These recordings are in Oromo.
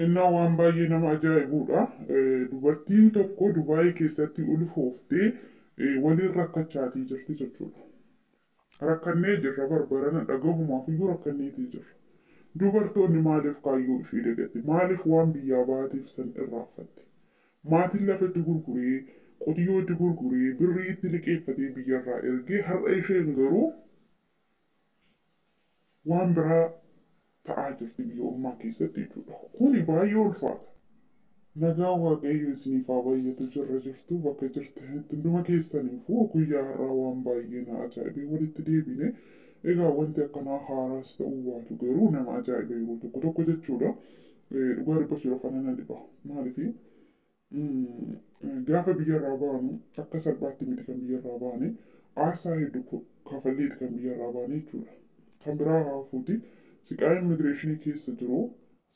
Innaa waan baay'ee nama ajaa'ibuudha. Dubartiin tokko Dubaayii keessatti ulfooftee waliin rakkachaatii jirti jechuudha. Rakkannee jirra barbarana dhagahumaaf iyyuu rakkanneetii jirra. Dubartoonni maaliif kaayyoo ishee dagatte? Maaliif waan biyyaa baateef san irraanfatte? Maatiin lafa itti gurguree, qotiyyoo itti gurguree, birrii itti liqeeffatee biyyarraa ergee har'a isheen garuu waan biraa ta'aa jirti biyya ormaa keessatti jechuudha. Kuni baay'ee ulfaata. Nagaan Waaqayyo isiniif haa baay'atu jirra jirtu bakka jirtanitti hunduma keessaniifuu guyyaa har'aa waan baay'ee na ajaa'ibee walitti deebine. Egaa wanti akkanaa haaraas ta'uu baatu garuu nama ajaa'iba yeroo tokko tokko jechuudha. Dhugaa dubbachuudhaaf ana na dhiba. Maaliif gaafa biyyarraa baanu akka salphaatti miti kan biyyarraa baane aarsaa hedduu kafalleeti kan biyyarraa baane jechuudha. Kan biraa hafuuti siqaa immigireeshinii keessa jiru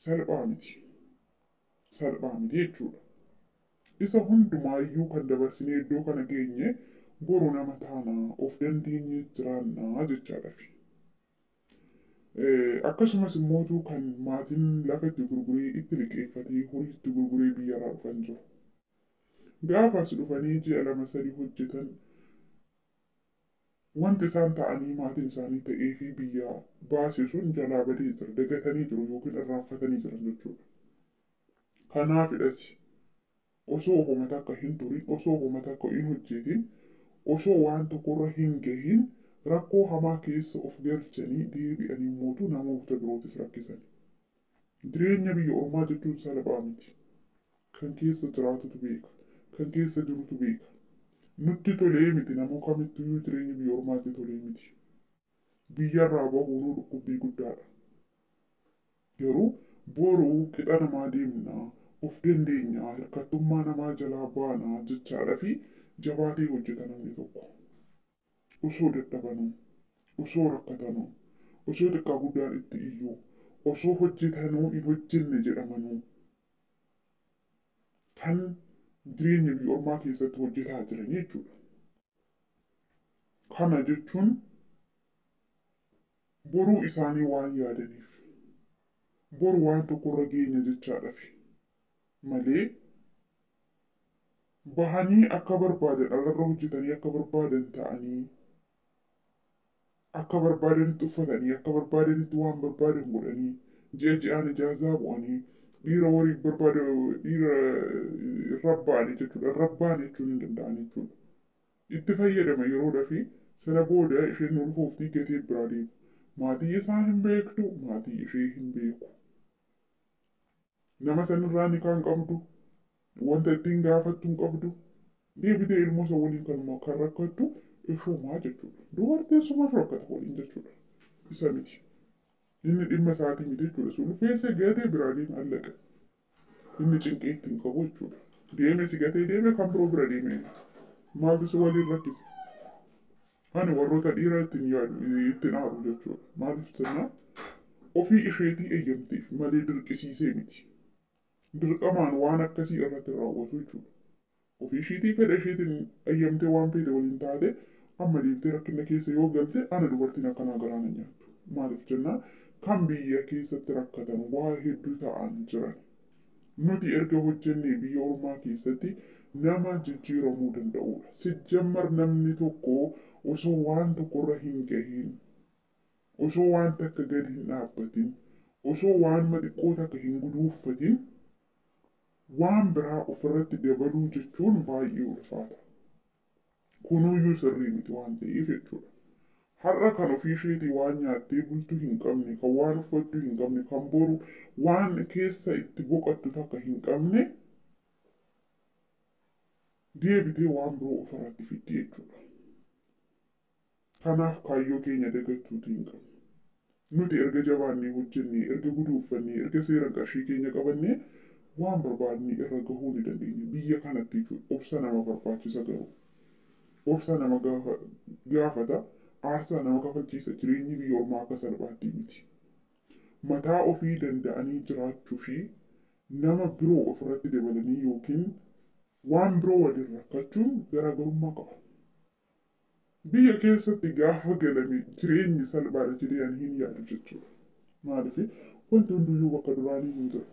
salphaa miti. Salphaa miti jechuudha. Isa hundumaayyuu kan dabarsinee iddoo kana geenye boru nama taanaa of dandeenye jiraannaa jechaadhafi. Akkasumas immootu kan maatiin lafa itti gurguree itti liqeeffatee horii itti gurguree biyyarraa dhufan jiru. Gaafa as dhufanii ji'a 2 3 hojjetan wanti isaan ta'anii maatiin isaanii ta'ee fi biyya baase sun jalaa badee jira dagatanii jiru yookiin irraanfatanii jiran jechuudha. Kanaafidhas osoo homa takka hin turin osoo homa takka hin hojjetin osoo waan tokkorra hin gahin rakkoo hamaa keessa of galchanii deebi'anii mootu namoota birootis rakkisan. Jireenya biyya ormaa jechuun salphaa miti. Kan keessa jiraatutu beeka. Kan keessa jirutu beeka. Nutti tolee miti nama kamittiyyuu jireenya biyya ormaatti tolee miti. Biyyarraa bahuunuu dhukkubbii guddaadha. Garuu boruu qixa namaa deemnaa of dandeenyaa hirkattummaa namaa jalaa baanaa jechaadha fi jabaatee hojjeta namni tokko. Osoo dadhabanuu, osoo rakkatanuu, osoo xiqqaa guddaan itti iyyuu, osoo hojjetanuu hin hojjenne jedhamanuu kan jireenya biyya ormaa keessatti hojjetaa jiran jechuudha. Kana jechuun boruu isaanii waan yaadaniif boru waan tokkorra geenya jechaadhafi malee bahanii akka barbaadan alarra hojjetanii akka barbaadan ta'anii akka barbaadanitti uffatanii akka barbaadanitti waan barbaadan godhanii ji'a ji'aan ijaazaa bu'anii dhiira warii barbaada dhiira rabba'anii jechuudha. Rabba'anii jechuun hin danda'an jechuudha. Itti fayyadama yeroodhaa fi sana booda isheen ulfooftii gatee biraa deema. Maatii isaa hin beektu, maatii ishee hin beeku. Nama sanirraa ni kan qabdu, wanta ittiin gaafattu hin qabdu. Deebitee ilmoo isa waliin kan rakkattu ishumaa jechuudha. Dubartiin sumatu rakkata waliin jechuudha. Isa miti. Inni dhimma isaatii miti jechuudha. Sun ulfeessee gatee biraa deema allaqa. Inni cinqee ittiin qabu jechuudha. Deeme si gatee deeme kan biroo bira deeme. Maaltu si waliin rakkisa? Ani warroota dhiiraa ittiin yaadu ittiin aaru jechuudha. Maaliif jennaan ofii isheetii eeyyamteef malee dirqisiisee miti. Dirqamaan waan akkasii irratti raawwatu jechuudha. Ofii isheetii fedha isheetiin eeyyamtee waan feete waliin taate amma deemtee rakkina keessa yoo galte ana dubartiin akkanaa garaa na nyaattu. Maaliif jennaan kan biyya keessatti rakkatan waa hedduu ta'an jiran. Nuti erga hojjennee biyya ormaa keessatti nama jijjiiramuu danda'udha. Sijjammar namni tokko osoo waan tokkorra hin gahin, osoo waan takka gadi hin dhaabbatin, osoo waan xiqqoo takka hin guduuffatin waan biraa ofirratti dabaluu jechuun baay'ee ulfaata. Kunuyyuu sirrii miti waan ta'eef jechuudha. Har'a kan ofii isheetii waan nyaattee bultu hin qabne, kan waan uffattu hin qabne, kan boru waan keessa itti boqottu takka hin qabne deebitee waan biroo ofirratti fiddi jechuudha. Kanaaf kaayyoo keenya dagachuutu hin qabnu. Nuti erga jabaannee hojjennee, erga guduuffannee, erga seeraan qarshii keenya qabannee waan barbaadne irra gahuu ni dandeenya. Biyya kanatti jechuudha. Obsa nama barbaachisa garuu. Obsa nama gaafata. Aarsaa nama kafalchiisa. Jireenyi biyya ormaa akka salphaatti miti. Mataa ofii danda'anii jiraachuu fi nama biroo ofirratti dabalanii yookiin waan biroo waliin rakkachuun garaagarummaa qaba. Biyya keessatti gaafa galame jireenyi salphaadha jedhee ani hin yaadu jechuudha. Maaliif wanti hunduyyuu bakka duraanii hin jiru.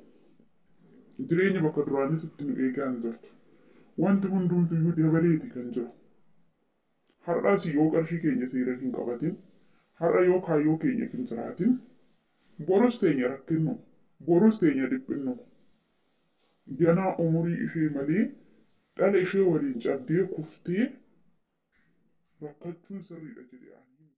Jireenya bakka duraanitti nu eegaa hin jirtu. Wanti hundumtuyyuu dabaleeti kan jiru. Har'as yoo qarshii keenya seeraan hin qabatin, har'a yoo kaayyoo keenyaaf hin jiraatin, borus teenya rakkinnuma, borus teenya dhiphinnuma. Ganaa umurii ishee malee dhala ishee waliin cabdee kuftee rakkachuun sirriidha jedhee ani.